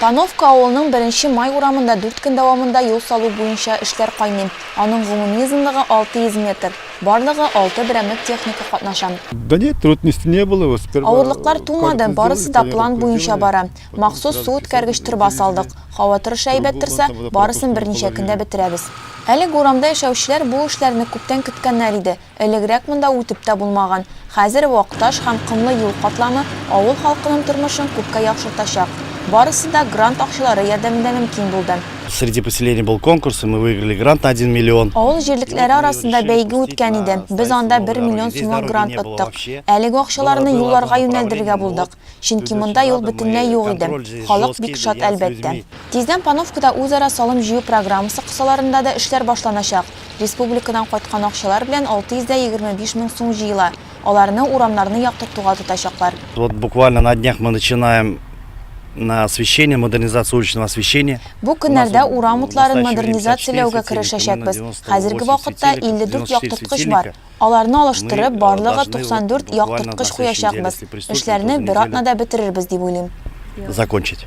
Пановка авылының Беренче Май урамында дүрт көн дәвамында юл салу буенча эшләр кайный. Аның гомуми озынлыгы 600 метр. Барлыгы алты берәмлек техника катнаша. Да нет, трудностей не было. Вот сперва Авырлыклар тумады, карту барысы сделали, да планировку план буенча сделали, бара. потом Махсус сразу су үткәргеч часы торба завезли, салдык. Һава торышы әйбәт трубу вон торса, там барысын водопропускную берничә көндә положили. бетерәбез. Әлеге урамда яшәүчеләр бу эшләрне күптән көткәннәр иде. Элегрәк монда үтеп тә булмаган. Хәзер вак таш һәм комлы юл катламы авыл халкының тормышын күпкә яхшыртачак. Барысы да грант акчалары ярдәмендә мөмкин булды. Среди поселений был конкурс, и мы выиграли грант на 1 миллион. Авыл җирлекләре арасында бәйге үткән иде. Без анда бер миллион сумлык грант оттык. Әлеге акчаларны юлларга юнәлдерергә булдык. Чөнки монда юл бөтенләй юк иде. Халык бик шат, әлбәттә. Тиздән Пановкада үзара салым җыю программасы кысаларында да эшләр башланачак. Республикадан кайткан акчалар белән 625 мең сум җыела. Аларны урамнарны яктыртуга тотачаклар. Вот буквально на днях мы начинаем на освещение, модернизацию уличного освещения. Бу көннәрдә урам утларын модернизацияләүгә керешәчәкбез. Хәзерге вакытта 54 яктырткыч бар. Аларны алыштырып, барлыгы 94 яктырткыч куячакбыз. Эшләрне бер атнада бетерербез дип уйлыйм. Закончить.